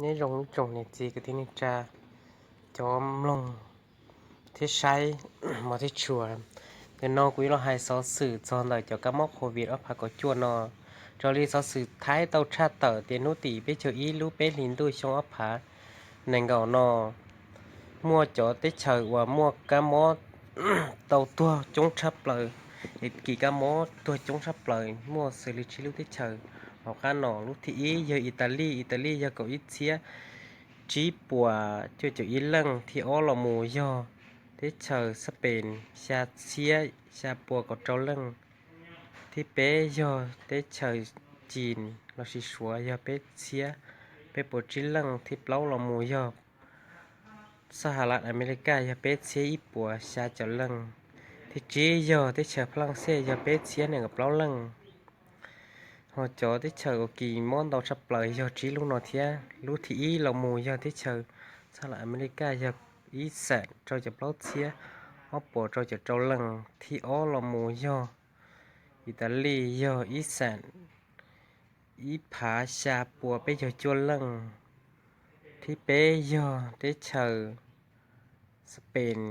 Nyob zoo ib tsoom niam txiv kwv tij neej tsa, cov mloog thiab saib mos thiab tshua. Ntawm no kuv yuav los hais xov xwm txog ntawm cov kab mob covid ob phav kaum cuaj no. Raws li xov xwm Thaib tau tshaj tawm tias hnub tim peb caug ib lub peb hlis ntuj xyoo ob phav nees nkaum no, muaj cov teb chaws uas muaj kab mob tau tuag coob tshaj plaws, kis kab mob tuag coob tshaj plaws muaj xws li tsib lub teb chaws hauv qab no. Lub thib ib yog Italis, Italis yog kaum ib txhiab tsib puas cuaj caum ib leej. Thib ob los mus yog teb chaws Spain, xya txhiab xya puas kaum rau leej. Thib peb yog teb chaws Chin lossis Suav yog peb txhiab peb puas tsib leej. Thib plaub los mus yog Sahalas Amelikas yog peb txhiab ib puas xya caum leej. Thib tsib yog teb chaws Pha Laj Xej yog peb txhiab nees nkaum plaub leej. Ho cov teb chaws uas kis mob ntau tshaj plaws yog tsib lub no thiab. Lub thib ib los mus yog teb chaws Sahalas Amelikas yog ib xeem rau caum plaub txhiab ob puas rau caum rau leej. Thib ob los mus yog Italis yog ib xeem ib phav xya puas peb caug cuaj leej. Thib peb yog teb chaws Spain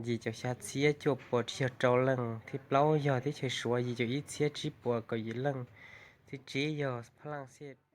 yim caum xya txhiab cuaj puas tsib caug rau leej. Thib plaub yog teb chaws Suav yim caum ib txhiab tsib puas kaum yim leej. Thib tsib yog Pha Laj Xej